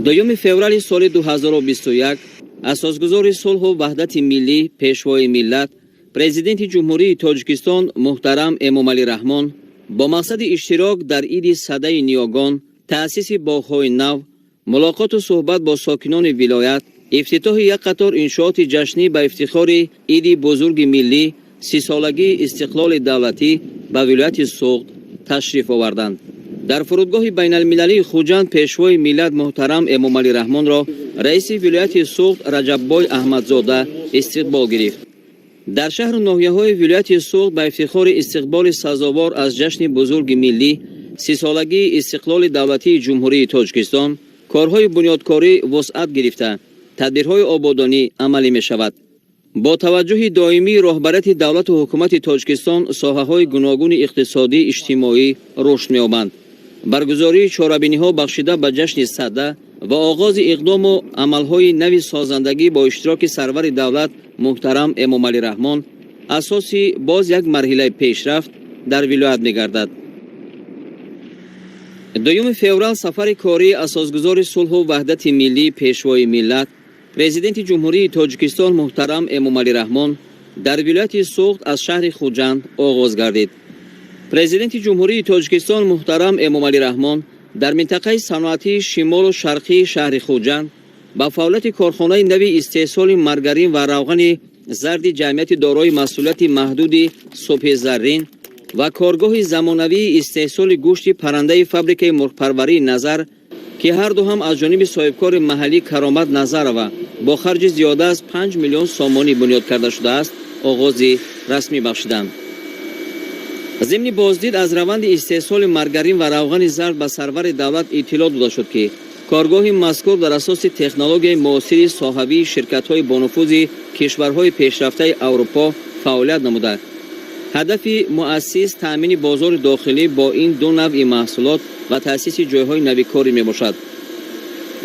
2 феврали соли 2021 асосгузори сулҳу ваҳдати миллӣ, пешвои миллат, президенти Ҷумҳурии Тоҷикистон муҳтарам Эмомалӣ Раҳмон бо мақсади иштирок дар иди Садаи ниёгон, таъсиси боғҳои нав, мулоқоту суҳбат бо сокинони вилоят, ифтитоҳи як қатор иншооти ҷашнӣ ба ифтихори иди бузурги миллӣ, 30-солагии истиқлоли давлатӣ ба вилояти Суғд ташриф оварданд. Дар фурудгоҳи байналмилалии Хуҷанд пешвои миллат муҳтарам Эмомалӣ Раҳмонро раиси вилояти Суғд Раҷаббой Аҳмадзода истиқбол гирифт. Дар шаҳру ноҳияҳои вилояти Суғд ба ифтихори истиқболи сазовор аз ҷашни бузурги миллӣ, 30-солагии истиқлоли давлатии Ҷумҳурии Тоҷикистон корҳои бунёдкорӣ вусъат гирифта, тадбирҳои ободонӣ амалӣ мешавад. Бо таваҷҷӯҳи доимии роҳбарияти давлату ҳукумати Тоҷикистон соҳаҳои гуногуни иқтисодӣ, иҷтимоӣ рушд меёбанд. Баргузории чорабиниҳо бахшида ба ҷашни Сада ва оғози иқдому амалҳои нави созандагӣ бо иштироки сарвари давлат муҳтарам Эмомалӣ Раҳмон асоси боз як марҳилаи пешрафт дар вилоят мегардад. 2 феврал сафари кории асосгузори сулҳу ваҳдати миллӣ, пешвои миллат, президенти Ҷумҳурии Тоҷикистон муҳтарам Эмомалӣ Раҳмон дар вилояти Суғд аз шаҳри Хуҷанд оғоз гардид. Президенти Ҷумҳурии Тоҷикистон муҳтарам Эмомалӣ Раҳмон дар минтақаи саноатии шимолу шарқии шаҳри Хуҷанд ба фаъолияти корхонаи нави истеҳсоли маргарин ва равғани зарди ҷамъияти дорои масъулияти маҳдуди Субҳи Заррин ва коргоҳи замонавии истеҳсоли гӯшти паррандаи фабрикаи мурғпарварии Назар, ки ҳарду ҳам аз ҷониби соҳибкори маҳаллӣ Каромат Назарова бо харҷи зиёда аз 5 миллион сомонӣ бунёд карда шудааст, оғози расмӣ бахшиданд. Зимни боздид аз раванди истеҳсоли маргарин ва равғани зард ба сарвари давлат иттилоъ дода шуд, ки коргоҳи мазкур дар асоси технологияи муосири соҳавии ширкатҳои бонуфузи кишварҳои пешрафтаи Аврупо фаъолият намуда, ҳадафи муассис таъмини бозори дохилӣ бо ин ду навъи маҳсулот ва таъсиси ҷойҳои нави корӣ мебошад.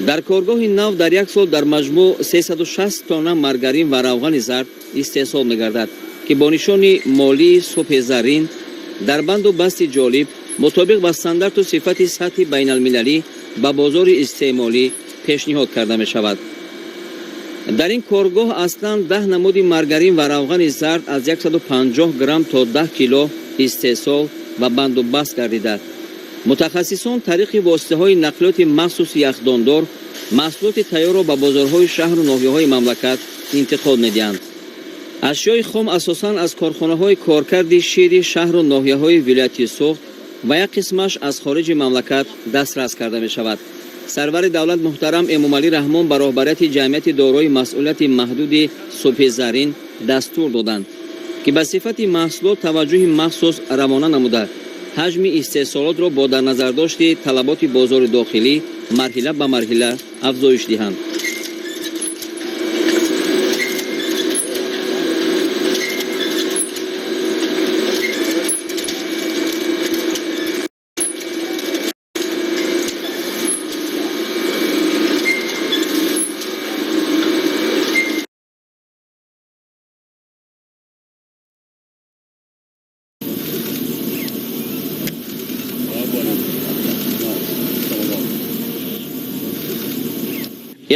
Дар коргоҳи нав дар як сол дар маҷмӯъ 360 тонна маргарин ва равғани зард истеҳсол мегардад, ки бо нишони молии Субҳи Заррин дар банду басти ҷолиб мутобиқ ба стандарту сифати сатҳи байналмилалӣ ба бозори истеъмолӣ пешниҳод карда мешавад. Дар ин коргоҳ аслан 10 намуди маргарин ва равғани зард аз 150 грамм то 10 кило истеҳсол ва банду баст гардида, мутахассисон тариқи воситаҳои нақлиёти махсуси яхдондор маҳсулоти тайёрро ба бозорҳои шаҳру ноҳияҳои мамлакат интиқол медиҳанд. Ашёи хом асосан аз корхонаҳои коркарди шири шаҳру ноҳияҳои вилояти Суғд ва як қисмаш аз хориҷи мамлакат дастрас карда мешавад. Сарвари давлат муҳтарам Эмомалӣ Раҳмон ба роҳбарияти ҷамъияти дорои масъулияти маҳдуди Субҳи Заррин дастур доданд, ки ба сифати маҳсулот таваҷҷӯҳи махсус равона намуда, ҳаҷми истеҳсолотро бо дар назардошти талаботи бозори дохилӣ марҳила ба марҳила афзоиш диҳанд.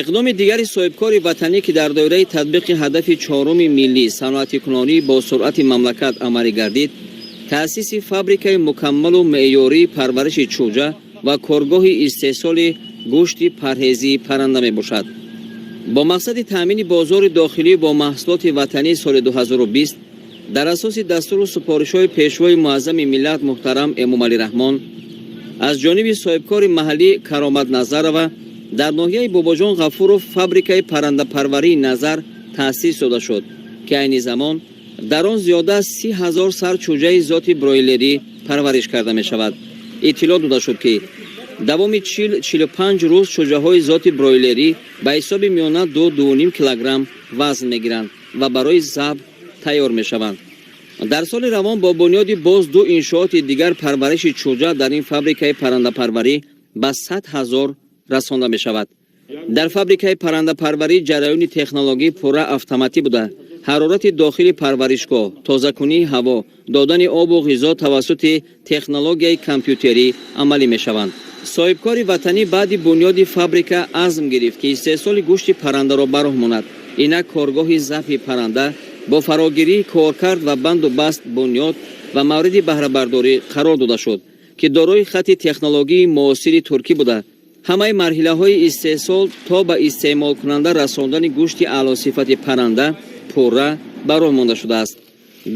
Иқдоми дигари соҳибкори ватанӣ, ки дар доираи татбиқи ҳадафи чоруми миллӣ, саноатикунонӣ бо суръати мамлакат амалӣ гардид, таъсиси фабрикаи мукаммалу меъёрии парвариши чӯҷа ва коргоҳи истеҳсоли гӯшти парҳезии парранда мебошад. Бо мақсади таъмини бозори дохилӣ бо маҳсулоти ватанӣ соли 2020 дар асоси дастуру супоришҳои пешвои муаззами миллат муҳтарам Эмомалӣ Раҳмон аз ҷониби соҳибкори маҳаллӣ Каромат Назарова дар ноҳияи Бобоҷон Ғафуров фабрикаи паррандапарварии Назар таъсис дода шуд, ки айни замон дар он зиёда аз 30 000 сар чӯҷаи зоти бройлерӣ парвариш карда мешавад. Иттилоъ дода шуд, ки давоми 40-45 рӯз чӯҷаҳои зоти бройлерӣ ба ҳисоби миёна 2-2,5 килограмм вазн мегиранд ва барои забҳ тайёр мешаванд. Дар соли равон бо бунёди боз ду иншооти дигар парвариши чӯҷа дар ин фабрикаи паррандапарварӣ ба 100 000 расонда мешавад. Дар фабрикаи паррандапарварӣ ҷараёни технологӣ пурра автоматӣ буда, ҳарорати дохили парваришгоҳ, тозакунии ҳаво, додани обу ғизо тавассути технологияи компютерӣ амалӣ мешаванд. Соҳибкори ватанӣ баъди бунёди фабрика азм гирифт, ки истеҳсоли гӯшти паррандаро ба роҳ монад. Инак коргоҳи забҳи парранда бо фарогирии коркард ва банду баст бунёд ва мавриди баҳрабардорӣ қарор дода шуд, ки дорои хати технологии муосири туркӣ буда, ҳамаи марҳилаҳои истеҳсол то ба истеъмолкунанда расондани гӯшти аълосифати парранда пурра ба роҳ монда шудааст.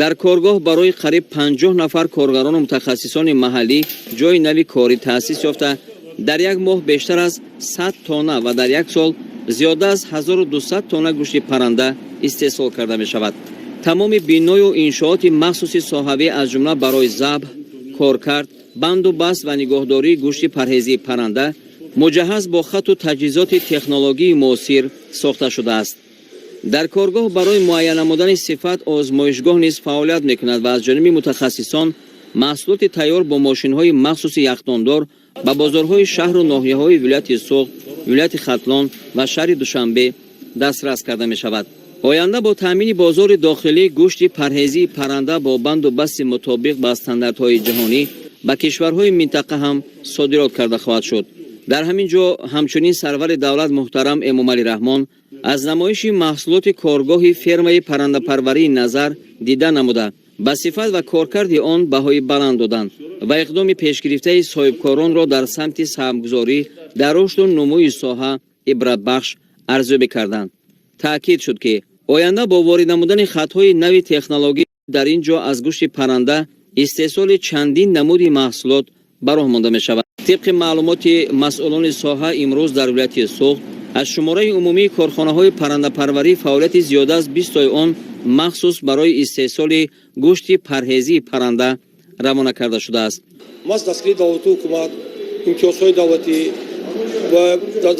Дар коргоҳ барои қариб 50 нафар коргарону мутахассисони маҳаллӣ ҷойи нави корӣ таъсис ёфта, дар як моҳ бештар аз 100 тонна ва дар як сол зиёда аз 1200 тонна гӯшти парранда истеҳсол карда мешавад. Тамоми биною иншооти махсуси соҳавӣ, аз ҷумла барои забҳ, коркард, банду баст ва нигоҳдории гӯшти парҳезии парранда, муҷаҳҳаз бо хату таҷҳизоти технологии муосир сохта шудааст. Дар коргоҳ барои муайян намудани сифат озмоишгоҳ низ фаъолият мекунад ва аз ҷониби мутахассисон маҳсулоти тайёр бо мошинҳои махсуси яхдондор ба бозорҳои шаҳру ноҳияҳои вилояти Суғд, вилояти Хатлон ва шаҳри Душанбе дастрас карда мешавад. Оянда бо таъмини бозори дохилӣ гӯшти парҳезии парранда бо банду басти мутобиқ ба стандартҳои ҷаҳонӣ ба кишварҳои минтақа ҳам содирот карда хоҳад шуд. Дар ҳамин ҷо ҳамчунин сарвари давлат муҳтарам Эмомалӣ Раҳмон аз намоиши маҳсулоти коргоҳи фермаи паррандапарварии Назар дида намуда, ба сифат ва коркарди он баҳои баланд доданд ва иқдоми пешгирифтаи соҳибкоронро дар самти саҳмгузорӣ дар рушду нумӯи соҳа ибратбахш арзёбӣ карданд. Таъкид шуд, ки оянда бо ворид намудани хатҳои нави технологӣ дар ин ҷо аз гӯшти парранда истеҳсоли чандин намуди маҳсулот ба роҳ монда мешавад. Тибқи маълумоти масъулони соҳа, имрӯз дар вилояти Суғд аз шумораи умумии корхонаҳои паррандапарварӣ фаъолияти зиёда аз 20тои он махсус барои истеҳсоли гӯшти парҳезии парранда равона карда шудааст. Маҳз дастгирии давлату ҳукумат, имтиёзҳои давлатӣ ва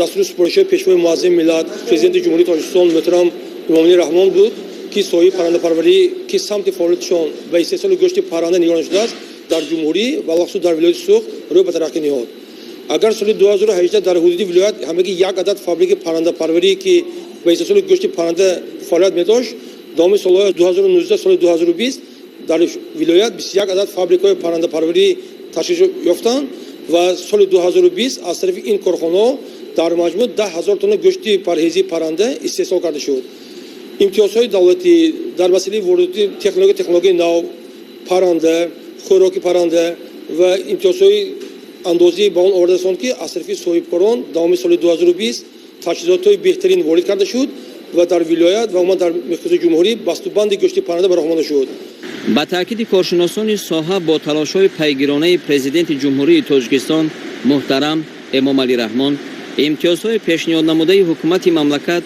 дастури супоришҳои Пешвои муаззами миллат, Президенти Ҷумҳурии Тоҷикистон муҳтарам Эмомалӣ Раҳмон буд, ки соҳаи паррандапарварӣ, ки самти фаъолиятшон ба истеҳсоли гӯшти парранда нигаронда шудааст, дар ҷумҳурӣ ва алахусус дар вилояти Суғд рӯ ба тараққӣ ниҳод. Агар соли 2018 дар ҳудуди вилоят ҳамагӣ як адад фабрикаи паррандапарварӣ, ки ба истеҳсоли гӯшти парранда фаъолият медошт, давоми солҳои 2019, соли 2020 дар вилоят 21 адад фабрикаҳои паррандапарварӣ ташкил ёфтанд ва соли 2020 аз тарафи ин корхонаҳо дар маҷмӯъ 10 000 тонна гӯшти парҳезии парранда истеҳсол карда шуд. Имтиёзҳои давлатӣ дар масъалаи воридоти технологияи нав, парранда, хӯроки парранда ва имтиёзҳои андозӣ ба он оварда расонд, ки аз тарафи соҳибкорон давоми соли 2020 таҷҳизотҳои беҳтарин ворид карда шуд ва дар вилоят ва умуман дар миқёси ҷумҳурӣ бастубанди гӯшти парранда ба роҳ монда шуд. Ба таъкиди коршиносони соҳа, бо талошҳои пайгиронаи Президенти Ҷумҳурии Тоҷикистон муҳтарам Эмомалӣ Раҳмон, имтиёзҳои пешниҳоднамудаи ҳукумати мамлакат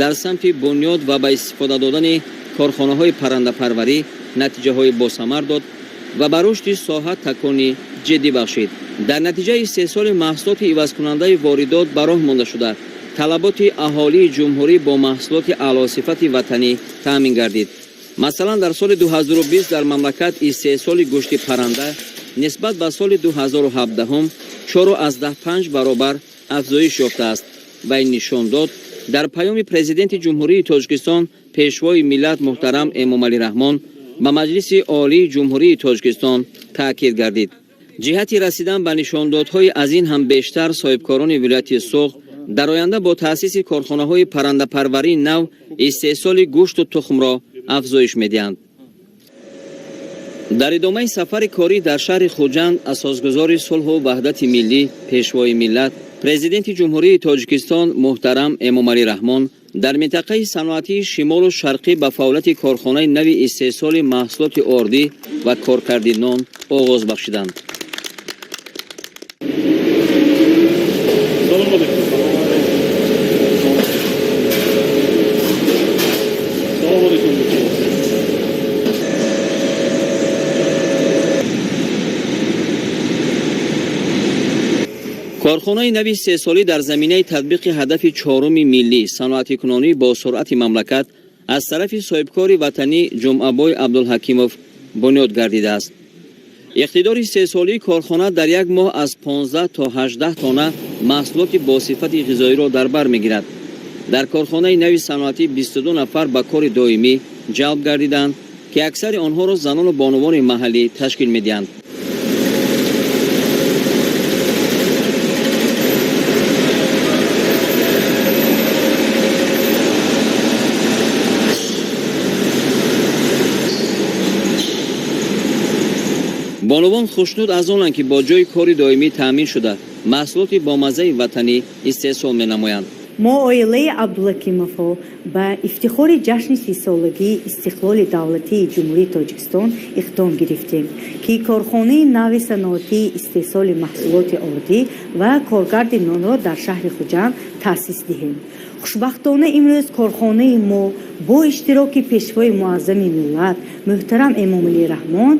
дар самти бунёд ва ба истифода додани корхонаҳои паррандапарварӣ натиҷаҳои босамар дод ва ба рушди соҳа такони ҷиддӣ бахшид. Дар натиҷаи истеҳсоли маҳсулоти ивазкунандаи воридот ба роҳ монда шуда, талаботи аҳолии ҷумҳурӣ бо маҳсулоти аълосифати ватанӣ таъмин гардид. Масалан, дар соли 2020 дар мамлакат истеҳсоли гӯшти парранда нисбат ба соли 2017 4,5 баробар афзоиш ёфтааст ва ин нишондод дар паёми Президенти Ҷумҳурии Тоҷикистон, Пешвои миллат муҳтарам Эмомалӣ Раҳмон ба Маҷлиси Олии Ҷумҳурии Тоҷикистон таъкид гардид. Ҷиҳати расидан ба нишондодҳои аз ин ҳам бештар, соҳибкорони вилояти Суғд дар оянда бо таъсиси корхонаҳои паррандапарварии нав истеҳсоли гӯшту тухмро афзоиш медиҳанд. Дар идомаи сафари корӣ дар шаҳри Хуҷанд асосгузори сулҳу ваҳдати миллӣ, Пешвои миллат, Президенти Ҷумҳурии Тоҷикистон муҳтарам Эмомалӣ Раҳмон дар минтақаи саноатии Шимолу Шарқӣ ба фаъолияти корхонаи нави истеҳсоли маҳсулоти ордӣ ва коркарди нон оғоз бахшиданд. Салом алейкум. Салом алейкум. Корхонаи нави истеҳсолӣ дар заминаи татбиқи ҳадафи чоруми миллӣ, саноатикунонӣ бо суръати мамлакат, аз тарафи соҳибкори ватанӣ Ҷумъабой Абдулҳакимов бунёд гардидааст. Иқтидори истеҳсолии корхона дар як моҳ аз 15 то 18 тонна маҳсулоти босифати ғизоиро дар бар мегирад. Дар корхонаи нави саноатӣ 22 нафар ба кори доимӣ ҷалб гардиданд, ки аксари онҳоро занону бонувони маҳаллӣ ташкил медиҳанд. Соҳибкорон хушнуд аз онанд, ки бо ҷойи кори доимӣ таъмин шуда, маҳсулоти бомаззаи ватанӣ истеҳсол менамоянд. Мо, оилаи Абдулакимовҳо, ба ифтихори ҷашни 30-солагии истиқлоли давлатии Ҷумҳурии Тоҷикистон иқдом гирифтем, ки корхонаи нави саноатии истеҳсоли маҳсулоти ордӣ ва коркарди нонро дар шаҳри Хуҷанд таъсис диҳем. Хушбахтона, имрӯз корхонаи мо бо иштироки Пешвои муаззами миллат муҳтарам Эмомалӣ Раҳмон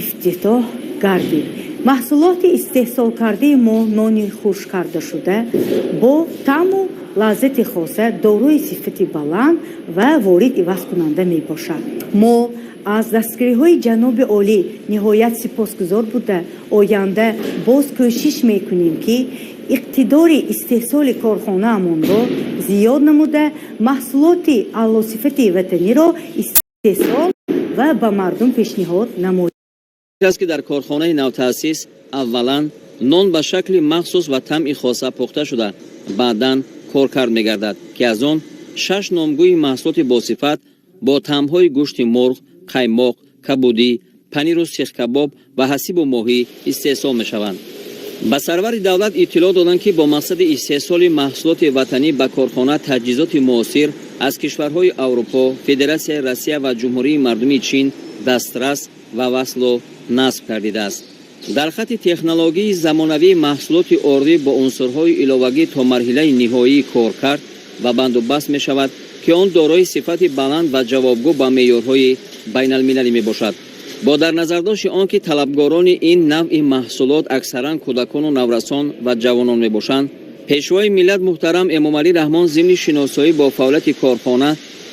ифтитоҳ гардид. Маҳсулоти истеҳсолкардаи мо нони хушк кардашуда бо таъму лаззати хоса, дорои сифати баланд ва ворид ивазкунанда мебошад. Мо аз дастгириҳои ҷаноби олӣ ниҳоят сипосгузор буда, оянда боз кӯшиш мекунем, ки иқтидори истеҳсоли корхонаамонро зиёд намуда, маҳсулоти аълосифати ватаниро истеҳсол ва ба мардум пешниҳод намоем. Аст, ки дар корхонаи навтаъсис аввалан нон ба шакли махсус ва таъми хоса пухта шуда, баъдан коркард мегардад, ки аз он шаш номгӯи маҳсулоти босифат бо таъмҳои гӯшти мурғ, қаймоқ, кабудӣ, паниру сехкабоб ва ҳасибу моҳӣ истеҳсол мешаванд. Ба сарвари давлат иттилоъ доданд, ки бо мақсади истеҳсоли маҳсулоти ватанӣ ба корхона таҷҳизоти муосир аз кишварҳои Аврупо, Федератсияи Россия ва Ҷумҳурии Мардумии Чин дастрас ва васлу насб гардидааст. Дар хатти технологияи замонавии маҳсулоти ордӣ бо унсурҳои иловагӣ то марҳилаи ниҳоии коркард ва бандубаст мешавад, ки он дорои сифати баланд ва ҷавобгӯ ба меъёрҳои байналмилалӣ мебошад. Бо дар назардошти он ки талабгорони ин навъи маҳсулот аксаран кӯдакону наврасон ва ҷавонон мебошанд, Пешвои миллат муҳтарам Эмомалӣ Раҳмон зимни шиносоӣ бо фаъолияти корхона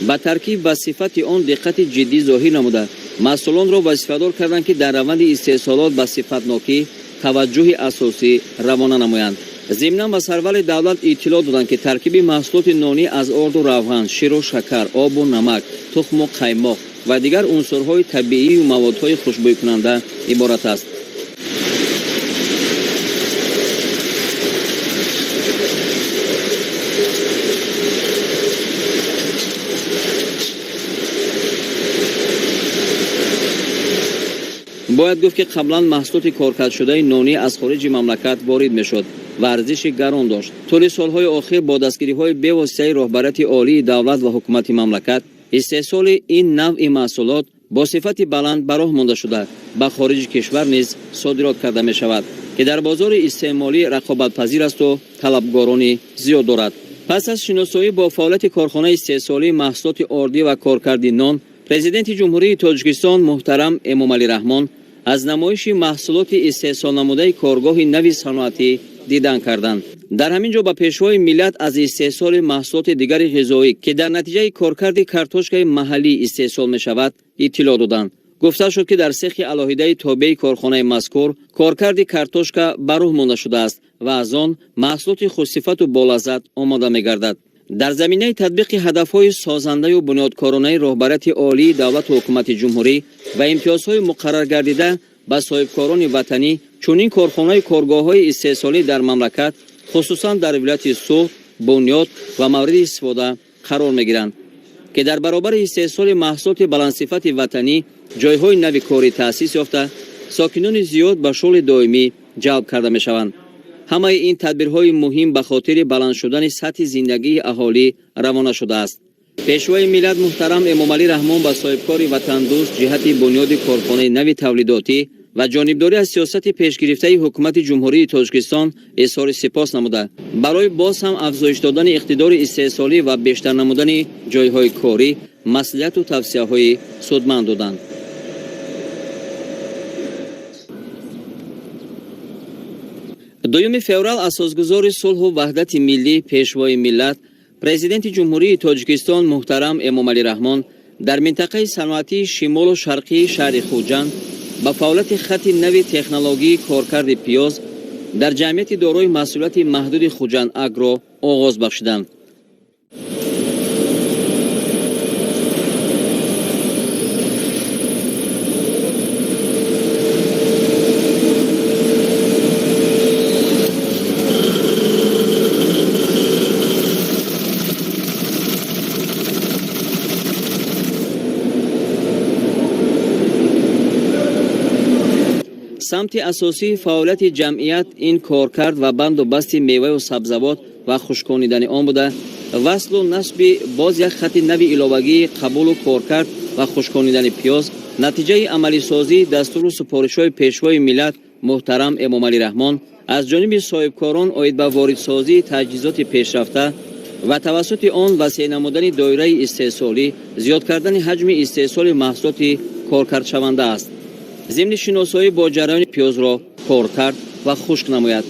ба таркиб ва сифати он диққати ҷиддӣ зоҳир намуда, масъулонро вазифадор карданд, ки дар раванди истеҳсолот ба сифатнокӣ таваҷҷӯҳи асосӣ равона намоянд. Зимнан ба сарвари давлат иттилоъ доданд, ки таркиби маҳсулоти нонӣ аз орду равған, ширу шакар, обу намак, тухму қаймоқ ва дигар унсурҳои табиию маводҳои хушбӯйкунанда иборат аст. Бояд гуфт, ки қаблан маҳсулоти коркардшудаи нонӣ аз хориҷи мамлакат ворид мешуд ва арзиши гарон дошт. Тӯли солҳои охир бо дастгириҳои бевоситаи роҳбарияти олии давлат ва ҳукумати мамлакат истеҳсоли ин навъи маҳсулот бо сифати баланд ба роҳ монда шуда, ба хориҷи кишвар низ содирот карда мешавад, ки дар бозори истеъмолӣ рақобатпазир асту талабгорони зиёд дорад. Пас аз шиносоӣ бо фаъолияти корхонаи истеҳсолии маҳсулоти ордӣ ва коркарди нон, Президенти Ҷумҳурии Тоҷикистон муҳтарам Эмомалӣ Раҳмон аз намоиши маҳсулоти истеҳсолнамудаи коргоҳи нави саноатӣ дидан карданд. Дар ҳамин ҷо ба Пешвои миллат аз истеҳсоли маҳсулоти дигари ғизоӣ, ки дар натиҷаи коркарди картошкаи маҳаллӣ истеҳсол мешавад, иттилоъ доданд. Гуфта шуд, ки дар сехи алоҳидаи тобеи корхонаи мазкур коркарди картошка ба роҳ монда шудааст ва аз он маҳсулоти хушсифату болаззат омода мегардад. Дар заминаи татбиқи ҳадафҳои созандаю бунёдкоронаи роҳбарияти олии давлату ҳукумати ҷумҳурӣ ва имтиёзҳои муқарраргардида ба соҳибкорони ватанӣ, чунин корхонаи коргоҳҳои истеҳсолӣ дар мамлакат, хусусан дар вилояти Суғд, бунёд ва мавриди истифода қарор мегиранд, ки дар баробари истеҳсоли маҳсулоти баландсифати ватанӣ ҷойҳои нави корӣ таъсис ёфта, сокинони зиёд ба шуғли доимӣ ҷалб карда мешаванд. Ҳамаи ин тадбирҳои муҳим ба хотири баланд шудани сатҳи зиндагии аҳолӣ равона шудааст. Пешвои миллат муҳтарам Эмомалӣ Раҳмон ба соҳибкори ватандӯст ҷиҳати бунёди корхонаи нави тавлидотӣ ва ҷонибдорӣ аз сиёсати пешгирифтаи ҳукумати Ҷумҳурии Тоҷикистон изҳори сипос намуда, барои боз ҳам афзоиш додани иқтидори истеҳсолӣ ва бештар намудани ҷойҳои корӣ маслиҳату тавсияҳои судманд доданд. 2 феврал асосгузори сулҳу ваҳдати миллӣ, Пешвои миллат, Президенти Ҷумҳурии Тоҷикистон муҳтарам Эмомалӣ Раҳмон дар минтақаи саноатии шимолу шарқии шаҳри Хуҷанд ба фаъолияти хатти нави технологии коркарди пиёз дар ҷамъияти дорои масъулияти маҳдуди Хуҷанд Агро оғоз бахшиданд. Самти асосии фаъолияти ҷамъият ин коркард ва банду басти меваю сабзавот ва хушконидани он буда, васлу насби боз як хати нави иловагии қабулу коркард ва хушконидани пиёз натиҷаи амалисозии дастуру супоришҳои Пешвои миллат муҳтарам Эмомалӣ Раҳмон аз ҷониби соҳибкорон оид ба воридсозии таҷҳизоти пешрафта ва тавассути он васеъ намудани доираи истеҳсолӣ, зиёд кардани ҳаҷми истеҳсоли маҳсулоти коркардшаванда аст. Зимни шиносоӣ бо ҷараёни пиёзро коркард ва хушк намояд.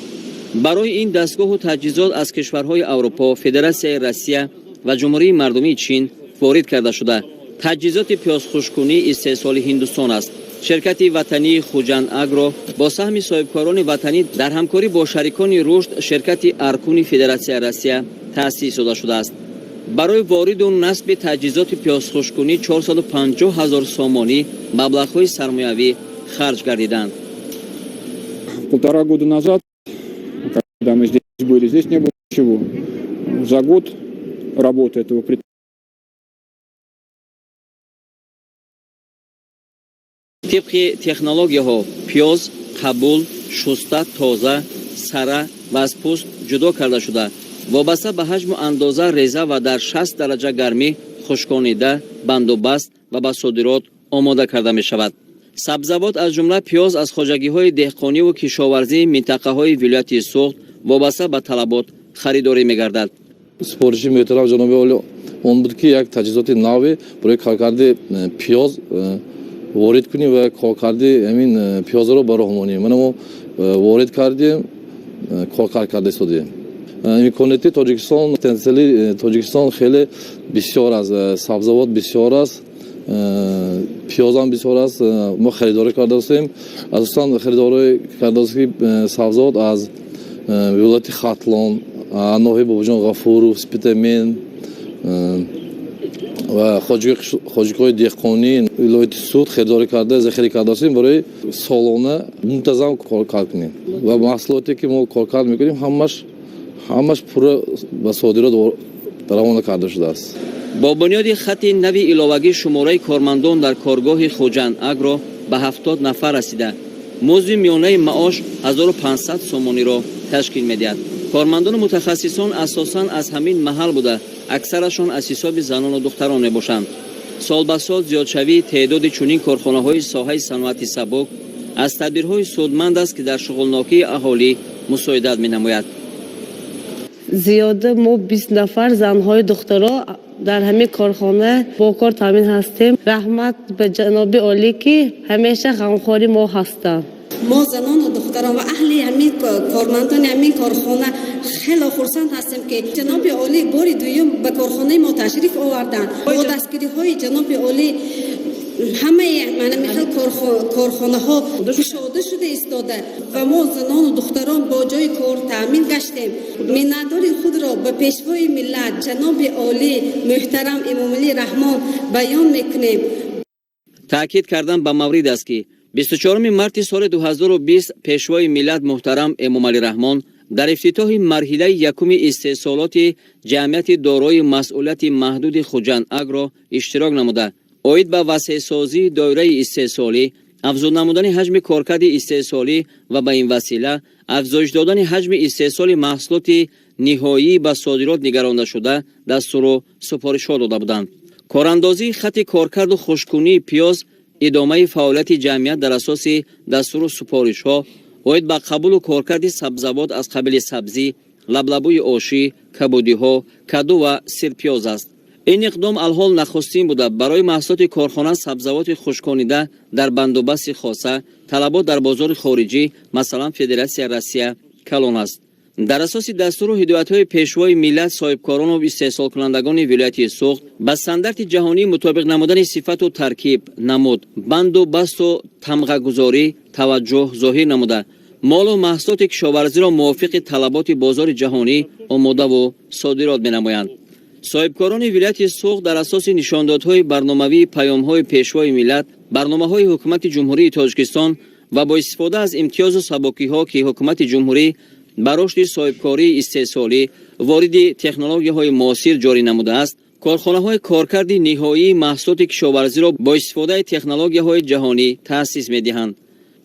Барои ин дастгоҳу таҷҳизот аз кишварҳои Аврупо, Федератсияи Россия ва Ҷумҳурии Мардумии Чин ворид карда шуда, таҷҳизоти пиёзхушккунӣ истеҳсоли Ҳиндустон аст. Ширкати ватании Хуҷанд Агро бо саҳми соҳибкорони ватанӣ дар ҳамкорӣ бо шарикони рушд, ширкати Аркуни Федератсияи Россия таъсис дода шудааст. Барои вориду насби таҷҳизоти пиёзхушккунӣ 450 ҳазор сомонӣ маблағҳои сармоявӣ харҷ гардиданд. Полтора года назад, когда мы здесь были, здесь не было ничего. За год работы этого предприятия Тибқи технологияҳо пиёз қабул, шуста, тоза, сара ва аз пӯст ҷудо карда шуда, вобаста ба ҳаҷму андоза реза ва дар 60 дараҷа гармӣ хушконида, бандубаст ва ба содирот омода карда мешавад. Сабзавот, аз ҷумла пиёз, аз хоҷагиҳои деҳқониву кишоварзии минтақаҳои вилояти Суғд вобаста ба талабот харидорӣ мегардад. Супориши муҳтарам ҷаноби олӣ он буд, ки як таҷҳизоти наве барои коркарди пиёз ворид кунем ва коркарди ҳамин пиёзро ба роҳ монем. Мана, мо ворид кардем, коркард карда истодем. Имконияти Тоҷикистон, потенсиали Тоҷикистон хеле бисёр аст, сабзавот бисёр аст, пиёзам бисёр аст. Мо харидорӣ карда ҳастем, асосан харидорӣ карда ҳастем сабзавот аз вилояти Хатлон, ноҳияи Бобоҷон Ғафуров, Спитамен ва хоҷагиҳои деҳқонии вилояти Суғд харидорӣ карда, захира карда ҳастем, барои солона мунтазам коркард кунем. Ва маҳсулоте ки мо коркард мекунем, ҳамаш пурра ба содирот равона карда шудааст. Бо бунёди хати нави иловагӣ шумораи кормандон дар коргоҳи Хуҷанд Агро ба 70 нафар расида, музди миёнаи маош 1500 сомониро ташкил медиҳад. Кормандону мутахассисон асосан аз ҳамин маҳал буда, аксарашон аз ҳисоби занону духтарон мебошанд. Сол ба сол зиёдшавии теъдоди чунин корхонаҳои соҳаи саноати сабук аз тадбирҳои судманд аст, ки дар шуғлнокии аҳолӣ мусоидат менамояд. Зиёда мо 20 нафар занҳои духтаро дар ҳамин корхона бо кор таъмин ҳастем. Раҳмат ба ҷаноби олӣ, ки ҳамеша ғамхори мо ҳастанд. Мо занону духтарон ва аҳли ҳамин, кормандони ҳамин корхона хело хурсанд ҳастем, ки ҷаноби олӣ бори дуюм ба корхонаи мо ташриф оварданд. Бо дастгириҳои ҷаноби олӣ ҳамаи мана хел корхонаҳо кушода шуда истода ва мо занону духтарон бо ҷои кор таъмин гаштем. Миннатдори худро ба Пешвои миллат ҷаноби олӣ муҳтарам Эмомалӣ Раҳмон баён мекунем. Таъкид кардан ба маврид аст, ки 24 марти соли 2020 Пешвои миллат муҳтарам Эмомалӣ Раҳмон дар ифтитоҳи марҳилаи якуми истеҳсолоти ҷамъияти дорои масъулияти маҳдуди Хуҷанд Агро иштирок намуда, оид ба васеъсозии доираи истеҳсолӣ, афзуд намудани ҳаҷми коркарди истеҳсолӣ ва ба ин васила афзоиш додани ҳаҷми истеҳсоли маҳсулоти ниҳоӣ ба содирот нигарондашуда дастуру супоришҳо дода буданд. Корандозии хати коркарду хушккунии пиёз идомаи фаъолияти ҷамъият дар асоси дастуру супоришҳо оид ба қабулу коркарди сабзавот аз қабили сабзӣ, лаблабӯи ошӣ, кабудиҳо, каду ва сирпиёз аст. Ин иқдом алҳол нахустин буда, барои маҳсулоти корхона, сабзавоти хушконида дар бандубасти хоса, талабот дар бозори хориҷӣ, масалан Федератсияи Россия, калон аст. Дар асоси дастуру ҳидоятҳои Пешвои миллат соҳибкорону истеҳсолкунандагони вилояти Суғд ба стандарти ҷаҳонӣ мутобиқ намудани сифату таркиб, намуд, банду басту тамғагузорӣ таваҷҷӯҳ зоҳир намуда, молу маҳсулоти кишоварзиро мувофиқи талаботи бозори ҷаҳонӣ омодаву содирот менамоянд. Соҳибкорони вилояти Суғд дар асоси нишондодҳои барномавии паёмҳои Пешвои миллат, барномаҳои Ҳукумати Ҷумҳурии Тоҷикистон ва бо истифода аз имтиёзу сабукиҳо, ки Ҳукумати Ҷумҳурӣ ба рушди соҳибкории истеҳсолӣ, вориди технологияҳои муосир ҷорӣ намудааст, корхонаҳои коркарди ниҳоии маҳсулоти кишоварзиро бо истифодаи технологияҳои ҷаҳонӣ таъсис медиҳанд.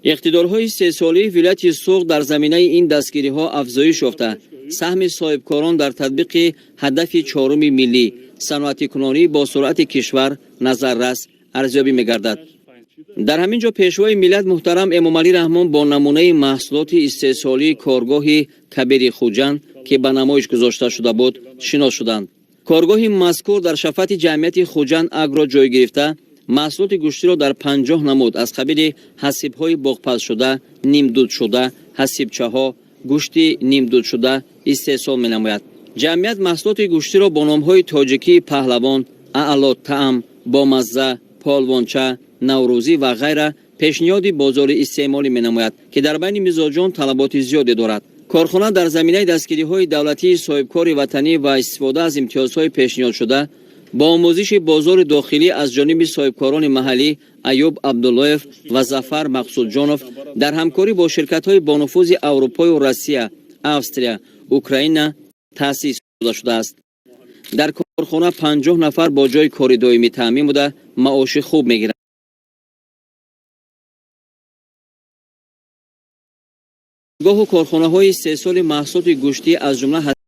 Иқтидорҳои истеҳсолии вилояти Суғд дар заминаи ин дастгириҳо афзоиш ёфта, саҳми соҳибкорон дар татбиқи ҳадафи чоруми миллӣ, саноатикунонии босуръати кишвар, назаррас арзёбӣ мегардад. Дар ҳамин ҷо Пешвои миллат муҳтарам Эмомалӣ Раҳмон бо намунаи маҳсулоти истеҳсолии коргоҳи Кабири Хуҷанд, ки ба намоиш гузошта шуда буд, шинос шуданд. Коргоҳи мазкур дар шафати ҷамъияти Хуҷанд Агро ҷой гирифта, маҳсулоти гӯштиро дар 50 намуд аз қабили ҳасибҳои боғпазшуда, нимдудшуда, ҳасибчаҳо, гӯшти нимдудшуда истеҳсол менамояд. Ҷамъият маҳсулоти гӯштиро бо номҳои тоҷикии Паҳлавон, Аъло таъм, Бомазза, Полвонча, Наврӯзӣ ва ғайра пешниҳоди бозори истеъмолӣ менамояд, ки дар байни мизоҷон талаботи зиёде дорад. Корхона дар заминаи дастгириҳои давлатии соҳибкори ватанӣ ва истифода аз имтиёзҳои пешниҳодшуда бо омӯзиши бозори дохилӣ аз ҷониби соҳибкорони маҳаллӣ Аюб Абдуллоев ва Зафар Мақсудҷонов дар ҳамкорӣ бо ширкатҳои бонуфузи Аврупою Россия, Австрия, Украина таъсис дода шудааст. Дар корхона 50 нафар бо ҷойи кори доимӣ таъмин буда, маоши хуб мегиранд. Гоҳу корхонаҳои истеҳсоли маҳсулоти гӯштӣ, аз ҷумла